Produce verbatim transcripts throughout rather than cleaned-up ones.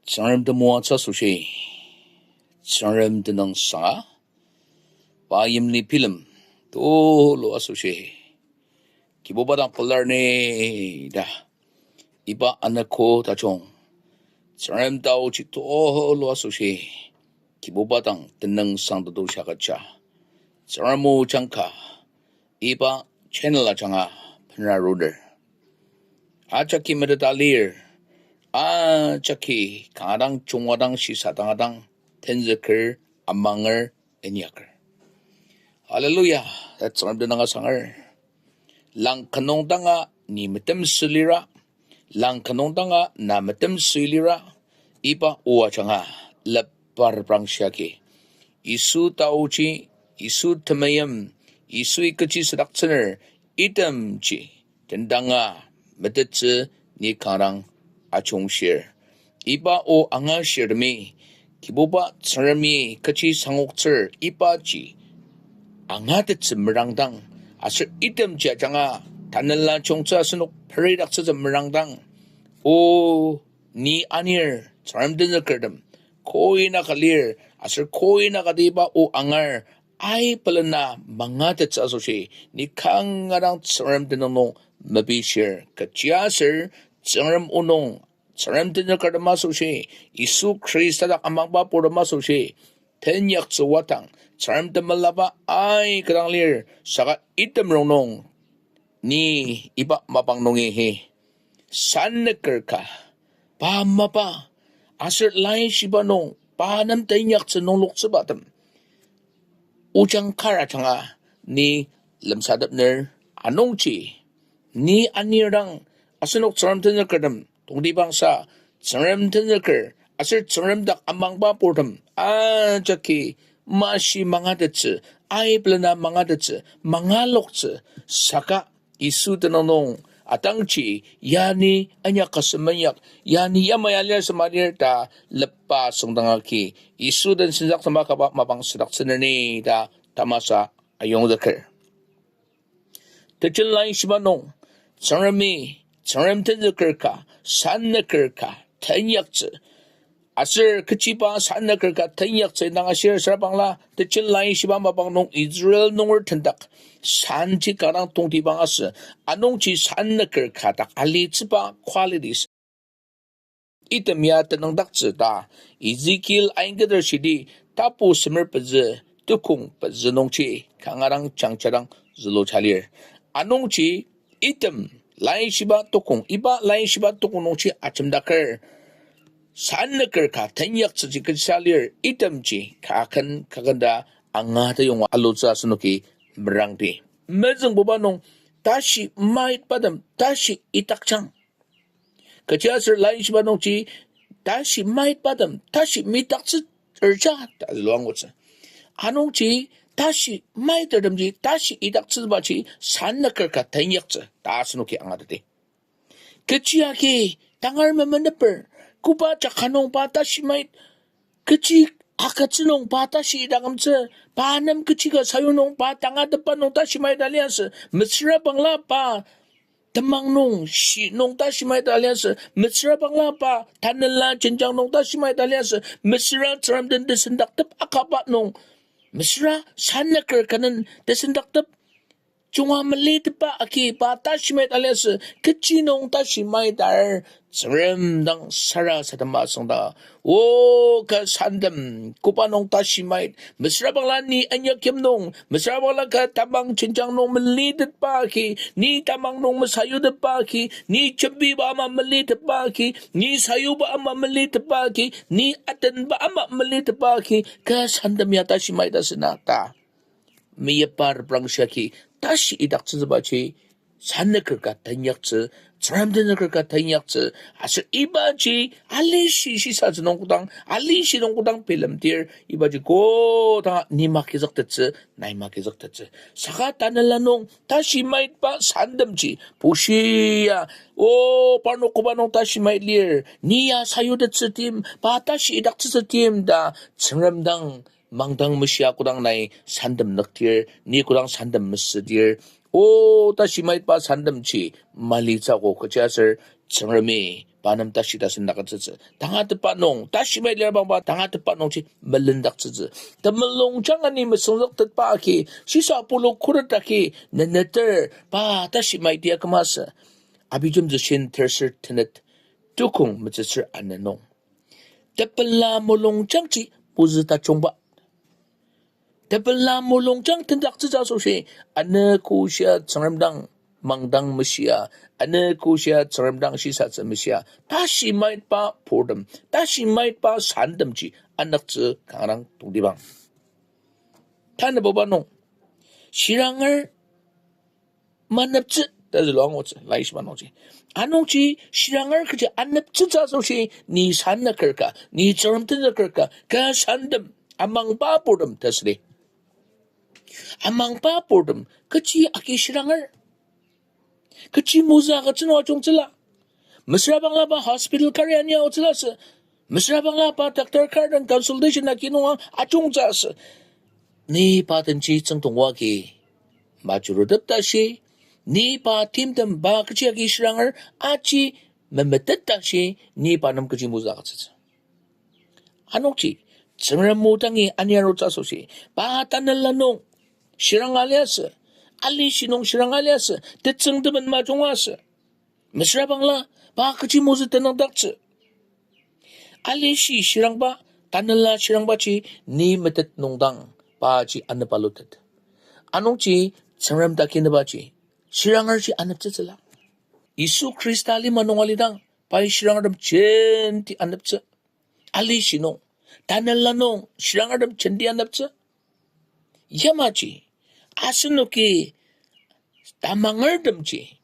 Tsüngrem temoatsü asoshi, Tsüngrem tenüngsanga, pa yimli bilem tulu asoshi, Kibuba dang pelar ni ta, iba anogo tajung, Tsüngrem taoji tulu asoshi, Kibuba dang tenüngsang tetu shakaja, Tsüngrem o jangka, iba channel ajanga benra runer ajaki meteta lir, ajaki kanga dang junga dang shisa danga dang tenzüker, amanger, inyaker. Hallelujah, ta Tsüngrem tenüng asanger. Langka nung danga ni metemsü lira, langka nung danga na metemsü lira, iba o ajanga lepa reprangshia agi, Yisu taoji, Yisu temeim, Yisui kechi südaktsüner, itemji tendanga metettsü ni kanga dang ajungshir. Iba o angashirtemi, Kibuba Tsüngremi kechi sangoktsür ibaji angatettsü merangdang, aser itemji ajanga tanela jungtsü asenok peridaktsütsü merangdang, o ni anir Tsüngrem tenzükertem, koi naka lir, aser koi naka ti iba o angar, aibelena mangatettsü asoshi, ni kanga dang Tsüngrem tenüng nung mepishir, kechiaser Tsüngrem o nung, Tsüngrem tenzükertem asoshi, Yisu Khrista dak amangba purtem asoshi, tenyaktsü wadang, Tsüngrem temelaba aika dang lir, saka item rongnung, ni iba mapang nungi hi, sannüker ka, pa mapa, aser laishiba nung pa nem tenyaktsü nungloktsübatem ojang kar ajanga ni lemsatepner, anungji ni anir dang asenok Tsüngrem tenzükertem tongtibangsa, Tsüngrem tenzüker aser Tsüngrem dak amangba purtem ajaki mashi mangatettsü, aibelena mangatettsü, mangaloktsü, saka Yisu tenüng nung atangji, yani inyaka semenyak, yani yamai alir sema lir ta lepa süngdang agi, Yisu den senzak sema kaba mapang südaktsüner ni ta tamasa ayongzüker. Tejen laishiba nung, Tsüngremi, Tsüngrem tenzüker ka, sannüker ka tenyaktsü, aser kechiba sannüker ka tenyaktsü indang ashir süra bangla, tejen laishiba mapang nung Israel nunger tendak sanji kanga dang tongtibang asü, anungji sannüker ka dak alitsüba qualities item ya tenüngdaktsü ta Ezekiel ainketer shidi tapu semer pezü, tukong pezü nungji kanga dang jangja dang züluja lir. Anungji item laishiba tukong, iba laishiba tukong nungji ajemdaker sannüker ka tenyaktsüji kechisa lir, itemji kaken kakenda angateyonga alutsü asenoki merangdi. Mezüngbuba nung tashi maitbatem tashi idakjang. Kechiaser laishiba nungji tashi maitbatem tashi midaktsü erja ta zülua angutsü. Anungji tashi maitertemji tashi idaktsübaji sannüker ka tenyaktsü ta asenoki angateti. Kechi agi tangar memeneper, koba jaka nung pa tashi mait, kechi agütsü nung pa tashi idaktsütsü, pa nem kechi ka sayu nung pa tangatetba nung tashi maita liasü, mesüra bangla pa temang nung shi nung tashi maita liasü, mesüra bangla pa tanela jenjang nung tashi maita liasü, mesüra Tsüngrem den tesendaktep akaba nung, mesüra sannüker ka nem tesendaktep junga melitepba agi pa tashi maita liasü, kechi nung tashi maitar, Tsüngrem dang sarasadema süngdanga, o, kü sandem, koba nung tashi mait, mesüra bangla ni inyakyim nung, mesüra bangla kü tamang jenjang nung melitetba agi, ni tamang nung mesayutetba agi, ni jembiba ama melitetba agi, ni sayuba ama melitetba agi, ni atenba ama melitetba agi, kü sandem ya tashi maita süna ta meyipa reprangshia agi tashi idaktsütsübaji sannüker ka tenyaktsü, Tsüngrem tenzüker ka tenyaktsü, aser ibaji alishi shisatsü nung kodang, alishi nung kodang bilemdir, ibaji kodanga ni makizüktettsü, nai makizüktettsü. Saka tanela nung tashi maitba sandemji bushia, o, parnok koba nung tashi mait lir, ni ya sayutettsü tim, pa tashi idaktsütsü tim ta Tsüngrem dang mangdang meshia kodang nai sandem nükdir, ni kodang sandem mesüdir, o, tashi maitba sandemji malitsü ko kechiaser Tsüngremi pa nem tashi tasen agütsütsü. Tangatetba nung, tashi mai lir bangba tangatetba nungji melendaktsütsü. Temulungjang ani mesüngzüktetba agi, shisa pulu khuret agi, neneter, pa tashi mai tia kümasü. Abijemtsü shin terser tenet, tukong metsütsür ana nung. Tepela mulungjangji puzü tajungba. Tepela mulungjang tendaktsütsü asoshi, ano koshia Tsüngrem dang mangdang meshia, ano koshia Tsüngrem dang shisatsü meshia, tashi maitba purtem, tashi maitba santemji anaktsü kangrang tongtibang. Tanabuba nung, shiranger maneptsü ta zülua angutsü, laishiba nungji. Anungji shiranger kechi aneptsütsü asoshi, ni sanna kerka, ni Tsüngrem tensa kerka, ka santem, amangba purtem ta südi. Amangba purtem, kechi agi shiranger. Kechi mozü agütsü nung ajungtsüla. Mesüra bangla pa hospital kari ania aotsüla sü. Mesüra bangla pa doctor kar den consultation agi nunga ajungtsü sü. Ni pa denji tsüngtong oa agi majurutep tashi, ni pa timtem pa kechi agi shiranger aji memetet tashi, ni pa nem kechi mozü agütsütsü. Anungji, Tsüngrem o dangi aniarutsü asoshi, pa tanela nung shiranga liasü, alishi nung shiranga liasü, tetsüngtemen majunga sü. Mesüra bangla, pa kechi mozü tenüngdaktsü. Alishi shirangba, tanela shirangbaji ni metet nungdang, paji anepalutet. Anungji, Tsüngrem takinebaji, shirangerji aneptsütsüla. Yisu Khrista lima nung alidang, pai shirangertem jenti aneptsü. Alishi nung, tanela nung, shirangertem jenti aneptsü. Yamaji, asenoki tamangertemji,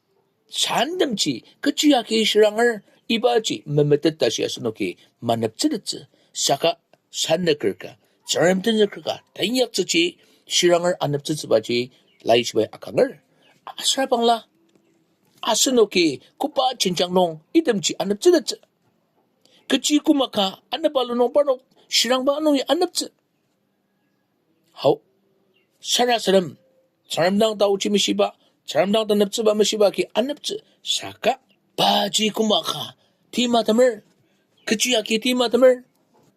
santemji, kechi agi shiranger, ibaji memetet tashi asenoki maneptsütettsü, saka sanna kerka, Tsüngrem tensa kerka ta inyaktsüji, shiranger aneptsütsübaji, laishibai akanger. Asüra bangla, asenoki koba jenjang nung itemji aneptsütettsü. Kechi koma ka anepalu nung parnok shirangba nungi aneptsü. Hao, sarasadem, Tsüngrem dang taochi meshiba, Tsüngrem dang taneptsüba meshiba agi aneptsü, saka, paji koma ka, timtemer, kechi agi timtemer,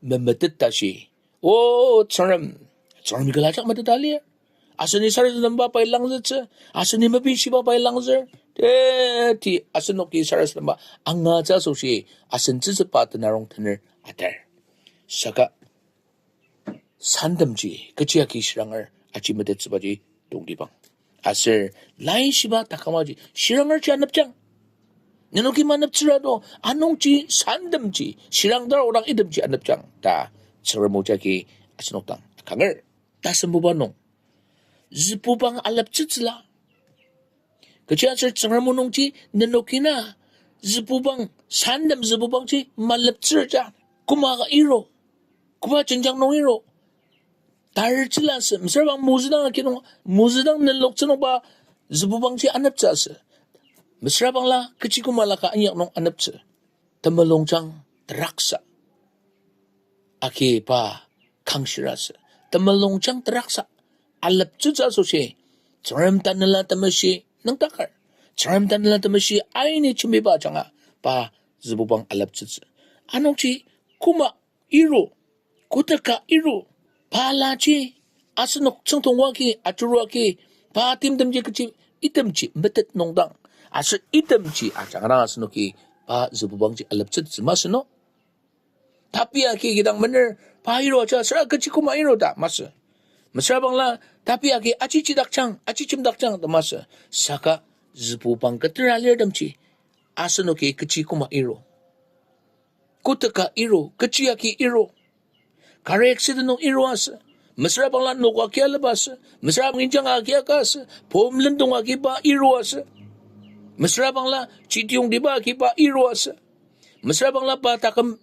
memetet tashi. O Tsüngrem, Tsüngrem kala jak meteta lir. Aseni sarasademba pai langzütsü, aseni mepishiba pai langzür. Te, ti asenoki sarasademba angatsü asoshi, asen tsütsüba tenarong tener atar. Saka, santemji, kechi agi shiranger, aji metettsübaji, tongtibang. Aser, laishiba takamaji, shirangerji anepjang. Nenoki maneptsüra do, anungji, santemji, shirangdar odang itemji anepjang. Ta, Tsüngrem o jagi, asenok dang, akanger. Tasembuba nung, zübubang aleptsütsüla. Kechiaser Tsüngrem o nungji nenoki na zübubang, santem zübubangji maleptsür ja. Koma ka iro, koba jenjang nung iro, tartsüla sü, mesüra bang mozüdang aki nung, mozüdang nenloktsü nungba zübubangji aneptsü asü. Mesüra bangla kechi koma laka inyak nung aneptsü. Temulungjang teraksa agi pa kangshir asü. Temulungjang teraksa aleptsütsü asoshi, Tsüngrem Tanela Temeshi nüngdaker. Tsüngrem Tanela Temeshi aini jembiba ajanga pa zübubang aleptsütsü. Anungji koma iro, koteka iro, pa laji, asenok tsüngtong oa agi, ajuru agi, pa timtemji kechi, itemji metet nungdang, aser itemji ajanga dang asenoki pa zübubangji aleptsütsü masü no. Tapi agi kidang mener, pa iro aja sür kechi koma iro ta masü. Mesüra bangla, tapi agi aji jidakjang, aji jemdakjang ta masü. Saka zübubang ketera lirtemji, asenoki kechi koma iro, koteka iro, kechi agi iro, kari accident nung iro asü. Mesüra bangla nok agi aleba asü. Mesüra bang injang agi aka asü. Pom lendong agiba iro asü. Mesüra bangla chitiyongtiba agiba iro asü. Mesüra bangla pa taküm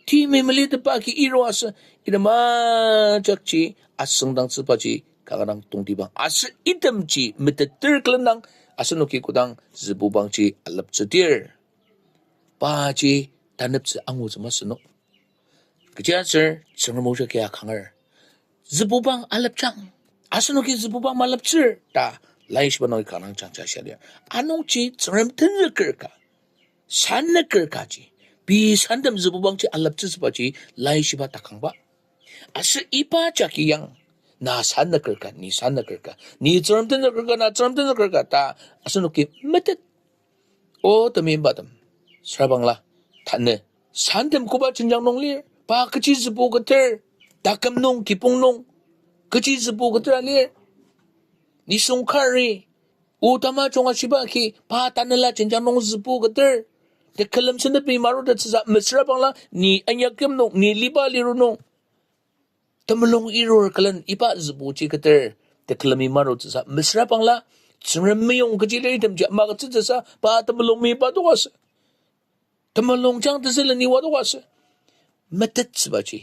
timi melitepa agi iro asü. Item ajakji asüngdangtsübaji kanga dang tongtibang. Aser itemji meteter külen dang asenoki kodang zübubangji aleptsüdir, paji taneptsü angutsü masü no. Kechiaser Tsüngrem o jagi akanger, zübubang alepjang. Asenoki zübubang maleptsür ta laishiba nungi kanga dang jangja shia lir. Anungji Tsüngrem tenzüker ka Sannüker kaji, pei sandem zübubangji aleptsütsübaji laishiba takangba. Aser iba jagi yang, na sannüker ka, ni sannüker ka, ni Tsüngrem tenzüker ka, na Tsüngrem tenzüker ka ta asenoki metet. O temeimbatem, sürabangla, tanü, sandem koba jenjang nung lir, pa kechi zübu keter, taküm nung, kibong nung, kechi zübu keter alir, nisung kari, o tamajung ashiba agi, pa tanela jenjang nung zübu keter, tekülem sendepi marutettsüsa mesürabangla, ni inyakyim nung, ni liba liru nung temulung irur külen iba zübuji keter, tekülemi marutsüsa mesürabangla, Tsüngrem meyong kechi lir itemji magütsütsüsa pa temulung miba tokasü. Temulung jang tezüleni wa tokasü. Metettsübaji,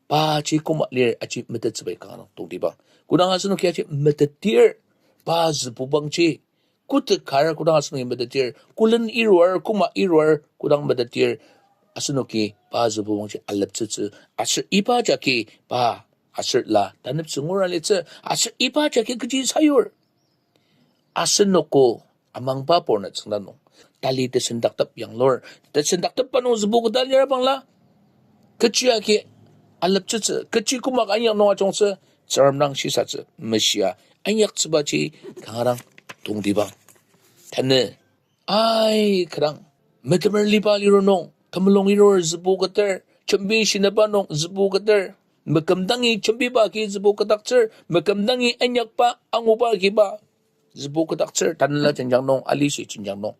paji koma lir aji metettsübai kanga tongtibang. Kodang asenoki aji metetdir, pa zübubangji kotet kar kodang asenoki metetdir, kolen iruar, koma iruar kodang metetdir, asenoki pa zübubangji aleptsütsü, aser iba jagi pa aser la taneptsü ngura litsü, aser iba jagi kechi sayur. Asenoko amangba purna tsüngda nung, tali tesendaktep yanglur, tesendaktepba nung zübu keta lirabangla, kechi agi aleptsütsü, kechi koma ka inyak nung ajungtsü, Tsüngrem dang shisatsü meshia inyaktsübaji kanga dang tongtibang. Tanü, ai kanga dang, metemer liba liru nung temulung irur zübu keter, jembi shinaba nung zübu keter, mekümdangi jembiba agi zübu ketdaktsür, mekümdangi inyakba anguba agiba zübu ketdaktsür, tanela jenjang nung, alisi jenjang nung.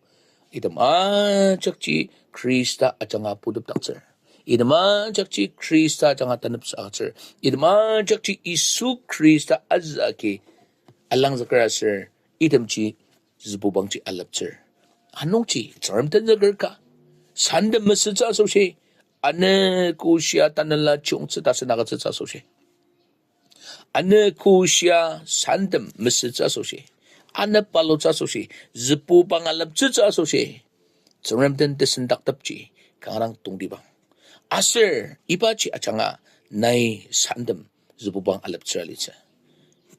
Item ajakji Khrista ajanga putepdaktsür. Item ajakji Khrista ajanga taneptsü agütsür. Item ajakji Yisu Khrista azü agi alangzüker aser, itemji zübubangji aleptsür. Anungji Tsüngrem tenzüker ka, sandem mesütsü asoshi, ane koshia tanela chiyungtsü tasen agütsütsü asoshi, ane koshia sandem mesütsü asoshi, ane palutsü asoshi, zübubang aleptsütsü asoshi, Tsüngrem den tesendaktepji kanga dang tongtibang. Aser ibaji ajanga nai sandem zübubang aleptsüra litsü.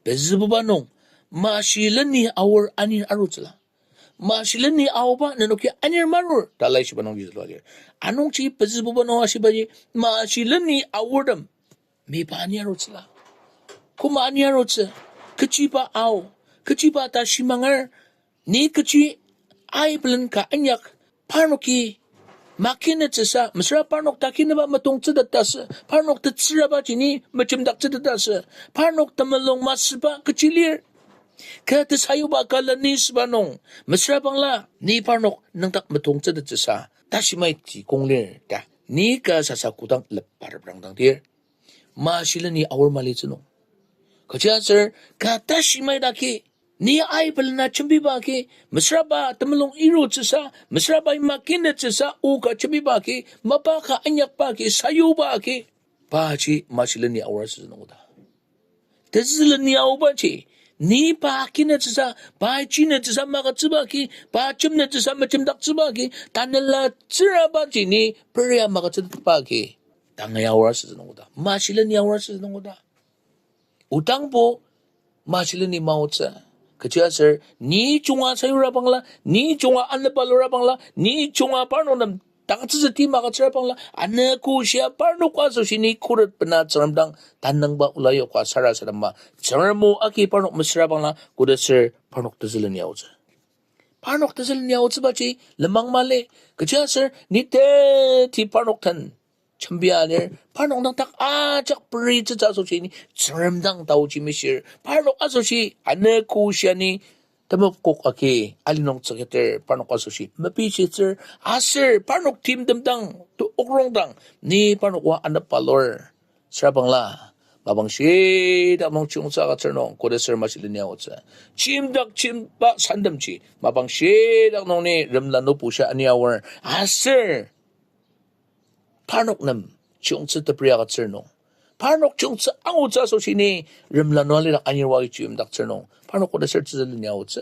Pezübuba nung, mashi leni aor anir arutsüla. Mashi leni aoba nenoki anir marur ta laishiba nungji zülua lir. Anungji pezübuba nung ashibaji, mashi leni aortem miba anir arutsüla. Koma anir arutsü, kechiba ao, kechiba ta shimangar, ni kechi aibelen ka inyak, parnoki makinetsüsa, mesüra parnok takineba metongtsütettsü, parnok tetsürabaji ni mejemdaktsütettsü, parnok temulung masüba kechi lir. Kü tesayuba ka leni süba nung, mesüra bangla, ni parnok nüngdak metongtsütettsüsa, tashimaiti kong lir ta, ni ka sasa kodang lepa reprangdangdir, mashi leni aor malitsü nung. Kechiaser, ka tashimai daki, ni aibelena jembiba agi, mesüraba temulung irutsüsa, mesüraba ima kinetsüsa, o ka jembiba agi, mapa ka inyakba agi, sayuba agi, paji mashi leni aor asütsü nung oda. Tezüleni aobaji, ni pa kinetsüsa, pa jinetsüsa magütsüba agi, pa jemnetsüsa mejemdaktsüba agi, tanela tsürabaji ni peria magütsütetba agi, tangi aor asütsü nung oda, mashi leni aor asütsü nung oda. Odangbo mashi leni maotsü. Kechiaser, ni junga sayura bangla, ni junga anepa lura bangla, ni junga parnok nem tangtsütsü tima agütsüra bangla, ane koshia parnok asoshi ni khuret bena Tsüngrem dang tanüngba ola yoka sarasadema, Tsüngrem o agi parnok mesüra bangla, kodaser parnok tezüleni aotsü. Parnok tezüleni aotsübaji lenmang mali, kechiaser ni teti parnok den jembia lir, parnok nüngdak ajak peritsütsü asoshi ni Tsüngrem dang taoji mishir, parnok asoshi ane koshia ni temepkok agi ali nung tsüketer parnok asoshi mepishitsür, aser parnok timtem dang, to okrong dang, ni parnok o anepa lur. Sürabangla, mapang shidak nung chiyungtsü agütsür nung, kodaser mashi leni aotsü. Chimdak chimba sandemji, mapang shidak nung ni remla nübusha ani aor. Aser, parnok nem chiyungtsü tepri agütsür nung, parnok chiyungtsü angutsü asoshi ni remla nung alidak anir wagi chiyimdaktsür nung, parnok kodaser tezüleni aotsü.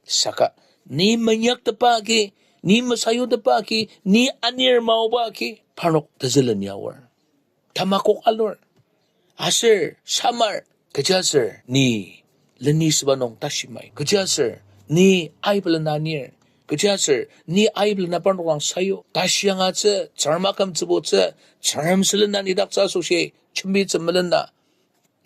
Saka, ni menyaktepa agi, ni mesayutepa agi, ni anir maoba agi, parnok tezüleni aor. Tamakok alur. Aser, samar, kechiaser, ni leni süba nung tashimai. Kechiaser, ni aibelen anir, Kechiaser ni aiblen na parnok dang sayu. Tashi angatsü, Tsüngrem akümtsübutsü, Tsüngrem sülen na ni daktsü asoshi, jembitsü melena.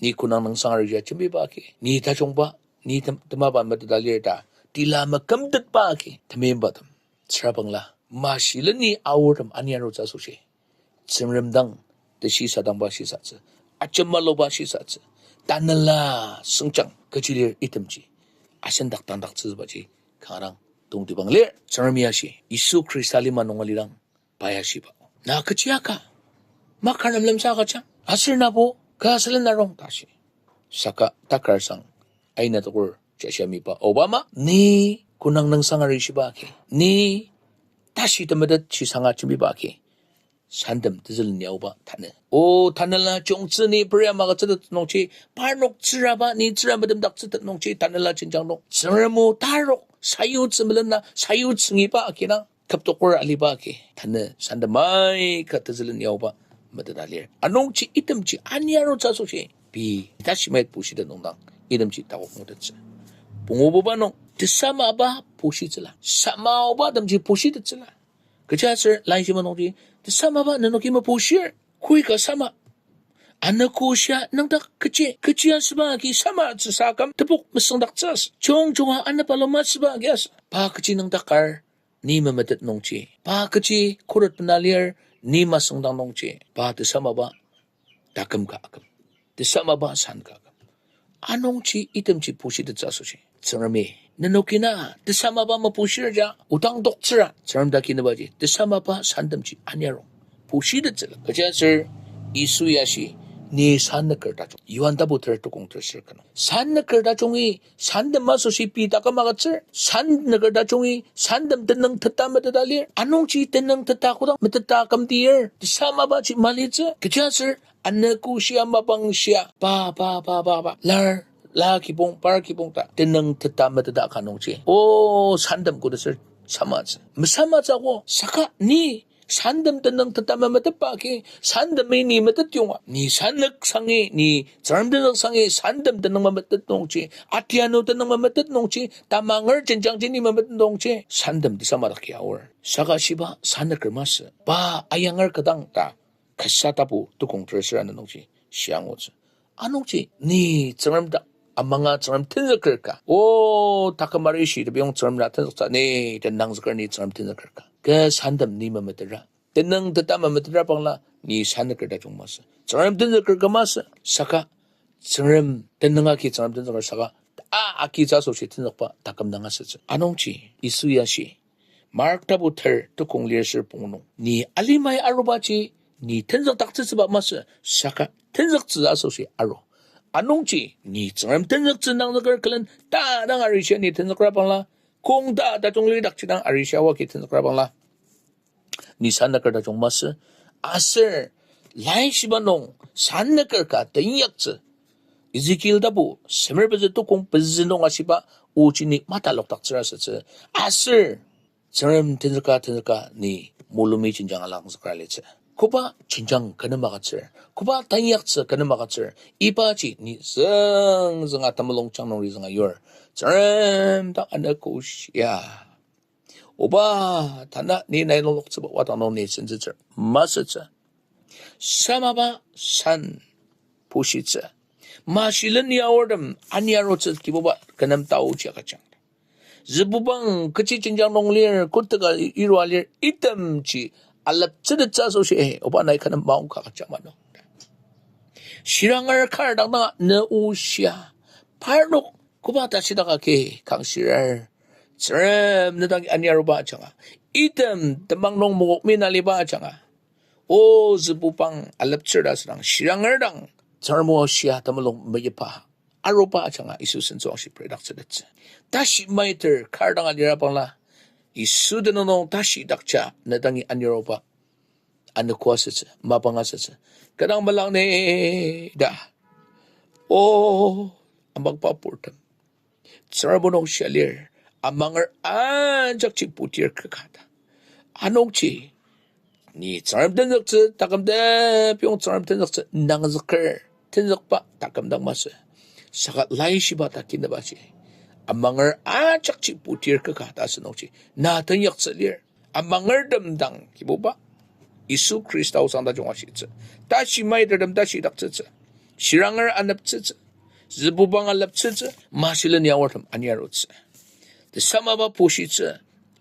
Ni künang nüngsang arishia jembiba agi, ni tajungba, ni tem-, temaba meteta lir ta, tila mekümtetba agi, temeibatem. Tsürabangla, mashileni aortem aniarutsü asoshi, Tsüngrem dang teshisadangba shisatsü, ajemaluba shisatsü, tanela sengjang kechi lir itemji, asendak tangdaktsübaji, kanga dang tongtibang lir. Tsüngremi ashi, Yisu Khrista lima nung alidang, pa ya shiba, na kechi aka, makar nem lemsa agüjang, aser nabo, ka sülen arung ta shi. Saka takar sang, aina tokur jashia miba Obama, ni künang nüngsang arishiba agi, ni tashi temetet shisanga jembiba agi, santem tezülen yaoba tanü. O tanela jungtsü ni peria magütsütet nungji, parnok tsüraba ni tsüra metemdaktsütet nungji, tanela jenjang nung Tsüngrem o tarok sayutsü melena, sayutsü ngiba agi na küptoker aliba agi, tanü santem aika tezülen yaoba meteta lir. Anungji itemji aniarutsü asoshi, pei tashimait pushitet nungdang, itemji takok ngutettsü. Pungububa nung, tesamaba pushitsüla, samaoba temji pushitettsüla. Kechiaser laishiba nungji, tesamaba nenoki mepushir, koi ka sama. Anogo shia nüngdak kechi, kechi asüba agi samatsüsa aküm tepok mesüngdaktsü as. Jungjunga anepaloma asüba agi as. Pa kechi nüngdakar, ni memetet nungji, pa kechi khuret bena lir, ni masüngdang nungji, pa tesamaba taküm ka aküm, tesamaba san ka aküm. Anungji itemji pushitettsü asoshi, Tsüngremi, nenoki na tesamaba mepushir ja, odang toktsüra, Tsüngrem dak inyaktsübaji, tesamaba santemji aniarung pushitettsüla. Kechiaser Yisu ya shi, ni sannüker tajung. Johan tapu ter tukong ter ser ka nung, sannüker tajungi santem asoshi pei taküm agütsür, sannüker tajungi santem tenüng teta meteta lir. Anungji tenüng teta kodang meteta kümdir, tesamabaji malitsü. Kechiaser anogo shia mapang shia, pa, pa, pa, pa, pa, lar, la kibong, par kibong ta tenüng teta meteta ka nungji, o, santem kodaser samatsü. Mesamatsü ako, saka ni santem tenüng teta memetetba agi, santemi ni metet yonga, ni sannük sangi, ni Tsüngrem tenzük sangi, santem tenüng memetet nungji, atianu tenüng memetet nungji, tamanger jenjangji ni memetet nungji, santem tesamadak ya aor. Saka shiba sannüker masü, pa ayanger kadang ta, Kasa tapu tukong ter ser ana nungji shia angutsü. Anungji ni Tsüngrem dak amanga Tsüngrem tenzüker ka, o, taküm arishi tebiyong Tsüngrem na tenzüktsü ni tenangzüker ni Tsüngrem tenzüker ka, kü santem ni memetera, tenüng teta memetera bangla ni sannüker tajung masü, Tsüngrem tenzüker ka masü, saka Tsüngrem tenüng agi Tsüngrem tenzüker saka, a, agitsü asoshi tenzükba taküm dang asütsü. Anungji Yisu ya shi, Mark tapu ter tukong lir ser pungu nung, ni alimai arubaji ni tenzükdaktsütsüba masü, saka tenzüktsü asoshi aru. Anungji ni Tsüngrem tenzüktsü nangzüker külen ta dang arishia ni tenzükra bangla, kong ta tajung lidakji dang arishia oa agi tenzükra bangla, ni sannüker tajung masü, aser laishiba nung sannüker ka teinyaktsü. Ezekiel tapu semer pezü tukong pezü nung ashiba oji ni matalokdaktsür asütsü. Aser Tsüngrem tenzüka tenzüka ni mulumi jenjang alangzükra litsü. Koba jenjang kü nem agütsür, koba teinyaktsü kü nem agütsür, ibaji ni züngzünga temulungjang nung rizünga yur. Tsüngrem dang anogo shia, Oba, tanü ni nai nungloktsüba wadang nung ni sentsütsür masütsü. Samaba san pushitsü. Mashilen ya aortem aniarutsü Kibuba kü nem taoji agüjang. Zübubang kechi jenjang nung lir, koteka irua lir, itemji aleptsütettsü asoshi, Oba nai kü nem maongka agüjang ma nung. Shiranger kar dang danga ne o shia, parnok koba tashidak agi kang shirar, Tsüngrem ne dangi aniaruba ajanga, item temang nung mokok mina liba ajanga, o zübubang aleptsür ta südang shiranger dang, Tsüngrem o shia temulung meyipa aruba ajanga Yisu sentsüwangshi peredaktsütettsü. Tashi maiter kar danga lira bangla, Yisu tenüng nung tashi dakja ne dangi aniaruba anogo asütsü, mapang asütsü. Kü dang melang ni ta, o, amakba purtem, Tsüngrem o nung shia lir, amanger ajakji putir kaka ta. Anungji ni Tsüngrem tenzüktsü, taküm tepiyong Tsüngrem tenzüktsü nangzüker tenzükba taküm dang masü. Saka laishiba ta kinubaji, amanger ajakji putir kaka ta asünungji na tenyaktsü lir. Amangertem dang Kibuba, Yisu Khrista osang tajung ashitsü. Tashi maitertem tashi daktsütsü. Shiranger aneptsütsü. Zübubang aleptsütsü. Mashilen yaortem aniarutsü. Tesamaba pushitsü.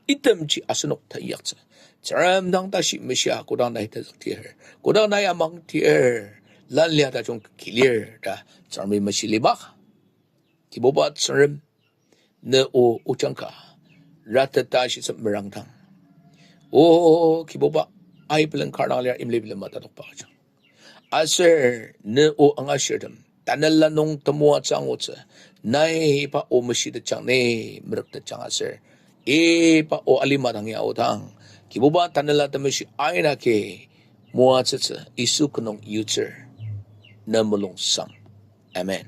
Itemji asenok teyaktsü. Tsüngrem dang tashi meshia kodang nai tezüktir, kodang nai amangtir, lan lia tajung kilir ta Tsüngremi meshiliba. Kibuba Tsüngrem, ne o ojang ka rateta shitsü merangdang, o Kibuba, aibelen kar dang lir imlibilema tatokba ajang. Aser ne o angashirtem tanela nung temoatsü angutsü, nai iba o meshitetjang ni merüktetjang aser, iba o alima dang ya odang, Kibuba, Tanela Temeshi aina agi moatsütsü Yisu ki nung yutsür, ne mulungsang. Amen.